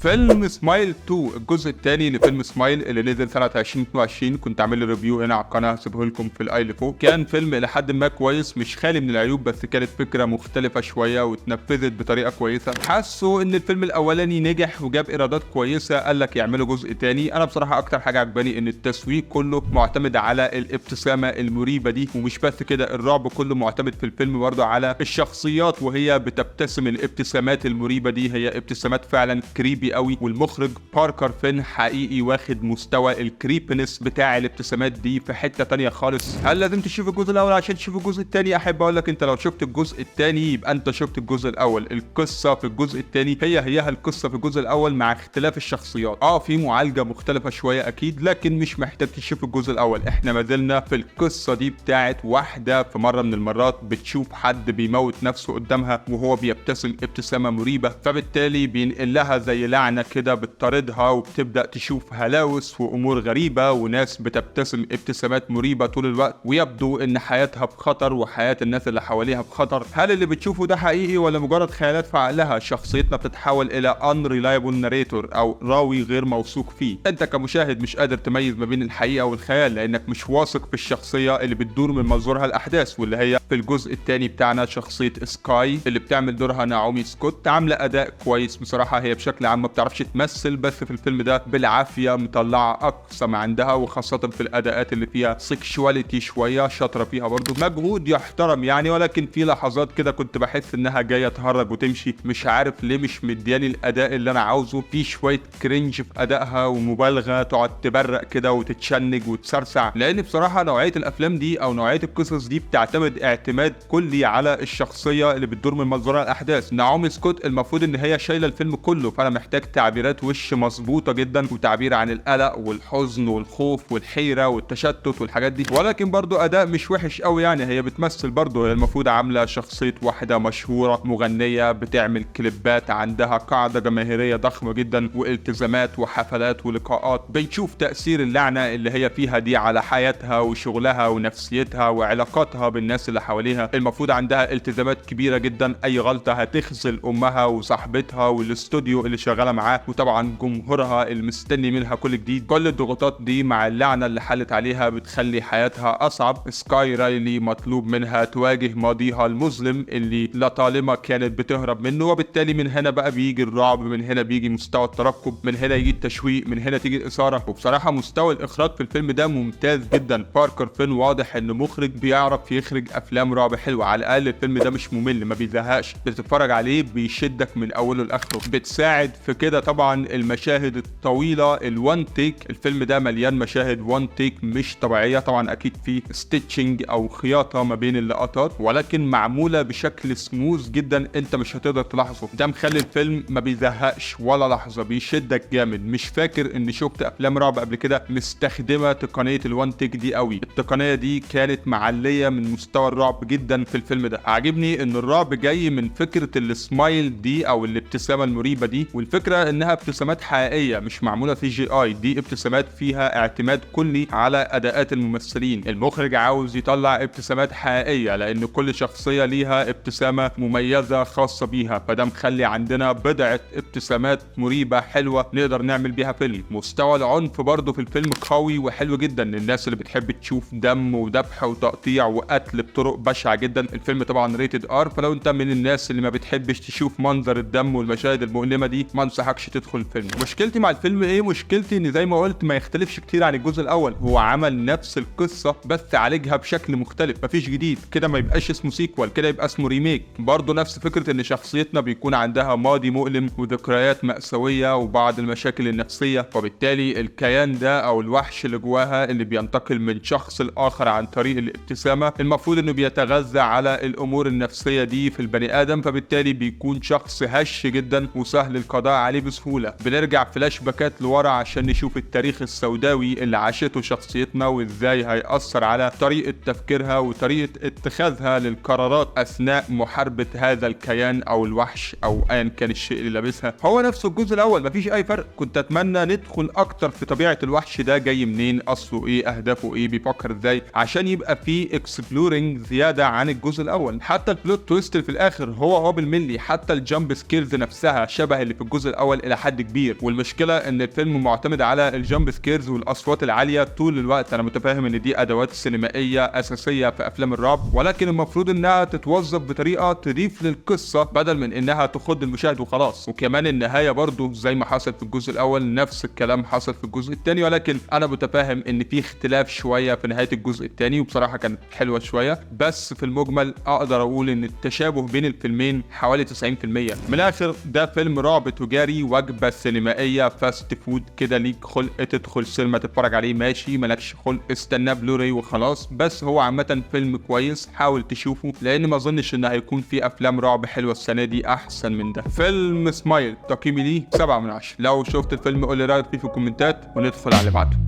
فيلم سمايل 2، الجزء الثاني لفيلم سمايل اللي نزل سنة 2022، كنت عامل له review هنا على القناه، هسيبه لكم في ال i اللي فوق. كان فيلم الى حد ما كويس، مش خالي من العيوب، بس كانت فكرة مختلفة شوية واتنفذت بطريقة كويسه. حسوا ان الفيلم الاولاني نجح وجاب ايرادات كويسه، قال لك يعملوا جزء تاني. انا بصراحة اكتر حاجة عجباني ان التسويق كله معتمد على الابتسامة المريبه دي، ومش بس كده، الرعب كله معتمد في الفيلم برضه على الشخصيات وهي بتبتسم الابتسامات المريبه دي. هي ابتسامات فعلا creepy قوي، والمخرج باركر فين حقيقي واخد مستوى ال creepiness بتاع الابتسامات دي في حتة تانية خالص. هل لازم تشوف الجزء الاول عشان تشوف الجزء الثاني؟ احب اقول لك انت لو شفت الجزء الثاني يبقى انت شفت الجزء الاول. القصة في الجزء الثاني هي هيها القصة في الجزء الاول مع اختلاف الشخصيات. في معالجة مختلفة شوية اكيد، لكن مش محتاج تشوف الجزء الاول. احنا ما زلنا في القصة دي بتاعت واحدة في مرة من المرات بتشوف حد بيموت نفسه قدامها وهو بيبتسم ابتسامة مريبه، فبالتالي بينقل لها زي لعنه كده بتطاردها، وبتبدا تشوف هلاوس وامور غريبة وناس بتبتسم ابتسامات مريبه طول الوقت، ويبدو ان حياتها في خطر وحياه الناس اللي حواليها في خطر. هل اللي بتشوفه ده حقيقي ولا مجرد خيالات في عقلها؟ شخصيتنا بتتحول الى unreliable narrator او راوي غير موثوق فيه. انت كمشاهد مش قادر تميز ما بين الحقيقة والخيال لانك مش واثق في الشخصية اللي بتدور من منظورها الاحداث، واللي هي في الجزء الثاني بتاعنا شخصية سكاي اللي بتعمل دورها ناعومي سكوت. عامله اداء كويس بصراحه، هي بشكل عام ما بتعرفش تمثل، بس في الفيلم ده بالعافية مطلعه اقصى ما عندها، وخاصة في الاداءات اللي فيها sexuality شوية شاطرة فيها برضو، مجهود يحترم يعني. ولكن في لحظات كده كنت بحس انها جاية تهرج وتمشي، مش عارف ليه مش مدياني الاداء اللي انا عاوزه. في شوية cringe في ادائها ومبالغه، تقعد تبرق كده وتتشنج وتسرسع، لان بصراحة نوعية الافلام دي او نوعية القصص دي بتعتمد اعتماد كلي على الشخصية اللي بتدور من منظورها الاحداث. نعومي سكوت المفروض ان هي شايله الفيلم كله، فانا محتاج تعبيرات وش مظبوطة جدا، وتعبير عن القلق والحزن والخوف والحيرة والتشتت والحاجات دي. ولكن برضو اداء مش وحش قوي يعني، هي بتمثل برضو، هي المفروض عامله شخصية واحدة مشهورة مغنيه بتعمل كليبات، عندها قاعدة جماهيرية ضخمة جدا والتزامات وحفلات ولقاءات. بنشوف تاثير اللعنة اللي هي فيها دي على حياتها وشغلها ونفسيتها وعلاقاتها بالناس اللي حواليها. المفروض عندها التزامات كبيرة جدا، اي غلطه هتخذل امها وصاحبتها والاستوديو اللي شغالة معاه، وطبعا جمهورها المستني منها كل جديد. كل الضغوطات دي مع اللعنة اللي حلت عليها بتخلي حياتها اصعب. سكاي رايلي مطلوب منها تواجه ماضيها المظلم اللي لطالما كانت بتهرب منه، وبالتالي من هنا بقى بيجي الرعب، من هنا بيجي مستوى الترقب، من هنا يجي التشويق، من هنا تيجي الاثاره. وبصراحة مستوى الاخراج في الفيلم ده ممتاز جدا. باركر فين واضح انه مخرج بيعرف يخرج افلام رعب حلوه، على الاقل الفيلم ده مش ممل، ما بيزهقش، بتتفرج عليه بيشدك من اوله لاخره. بتساعد في كده طبعا المشاهد الطويلة ال one take. الفيلم ده مليان مشاهد one take مش طبيعيه، طبعا اكيد في stitching او خياطة ما بين اللقطات، ولكن معمولة بشكل سموث جدا، انت مش هتقدر تلاحظه. ده مخلي الفيلم ما بيزهقش ولا لحظه، بيشدك جامد. مش فاكر اني شفت افلام رعب قبل كده مستخدمة تقنية ال one take دي قوي. التقنية دي كانت معليه من مستوى الرعب جدا في الفيلم ده. عاجبني ان الرعب جاي من فكرة السمايل دي او الابتسامة المريبه دي، والفكرة انها ابتسامات حقيقية مش معمولة CGI، دي ابتسامات فيها اعتماد كلي على اداءات الممثلين. المخرج عاوز يطلع ابتسامات حقيقية لان كل شخصية ليها ابتسامة مميزة خاصة بيها، فده مخلي عندنا بضعة ابتسامات مريبه حلوة نقدر نعمل بيها فيلم. مستوى العنف برضه في الفيلم قوي وحلو جدا، للناس اللي بتحب تشوف دم وذبح وتقطيع وقتل بطرق بشعة جدا. الفيلم طبعا rated R، فلو انت من الناس اللي ما بتحبش تشوف منظر الدم والمشاهد المؤلمة دي ما انصحكش تدخل الفيلم. مشكلتي مع الفيلم ايه؟ مشكلتي ان زي ما قلت ما يختلفش كتير عن الجزء الاول، هو عمل نفس القصة بس عالجها بشكل مختلف، مفيش جديد كده، ما يبقاش اسمه sequel كده، يبقى اسمه remake. برضه نفس فكرة ان شخصيتنا بيكون عندها ماضي مؤلم وذكريات مأساوية وبعض المشاكل النفسية، وبالتالي الكيان ده او الوحش اللي جواها اللي بينتقل من شخص لاخر عن طريق الابتسامة المفروض انه بيتغذى على الامور النفسية دي في البني ادم، فبالتالي بيكون شخص هش جدا وسهل القضاء عليه بسهولة. بنرجع فلاش باكات لورا عشان نشوف التاريخ السوداوي اللي عاشته شخصيتنا وازاي هيأثر على طريقة تفكيرها وطريقة اتخاذها للقرارات اثناء محاربة هذا الكيان او الوحش او ايا كان الشيء اللي لابسها. هو نفسه الجزء الاول، مفيش اي فرق. كنت اتمنى ندخل اكتر في طبيعة الوحش ده، جاي منين، اصله ايه، اهدافه ايه، بيفكر ازاي، عشان يبقى في exploring زيادة عن الجزء الاول. حتى ال plot twist في الاخر هو هو بالملي، حتى ال jump scares نفسها شبه اللي في الجزء الاول. الاول الى حد كبير. والمشكلة ان الفيلم معتمد على ال jump scares والاصوات العالية طول الوقت. انا متفاهم ان دي ادوات سينمائية اساسية في افلام الرعب، ولكن المفروض انها تتوظف بطريقة تضيف للقصة بدل من انها تخض المشاهد وخلاص. وكمان النهاية برضو زي ما حصل في الجزء الاول نفس الكلام حصل في الجزء الثاني، ولكن انا متفاهم ان في اختلاف شوية في نهاية الجزء الثاني، وبصراحة كانت حلوة شوية. بس في المجمل اقدر اقول ان التشابه بين الفيلمين حوالي 90%. من الاخر ده فيلم رعب تجاري، وجبة سينمائية fast food كده، ليك خلق تدخل سينما تتفرج عليه ماشي، مالكش خلق استناه بلوراي وخلاص. بس هو عامة فيلم كويس، حاول تشوفه لان ما اظنش ان هيكون في افلام رعب حلوة السنة دي احسن من ده. فيلم سمايل تقييمي ليه 7 من 10. لو شفت الفيلم قول لي رايك فيه في الكومنتات، وندخل على اللي بعده.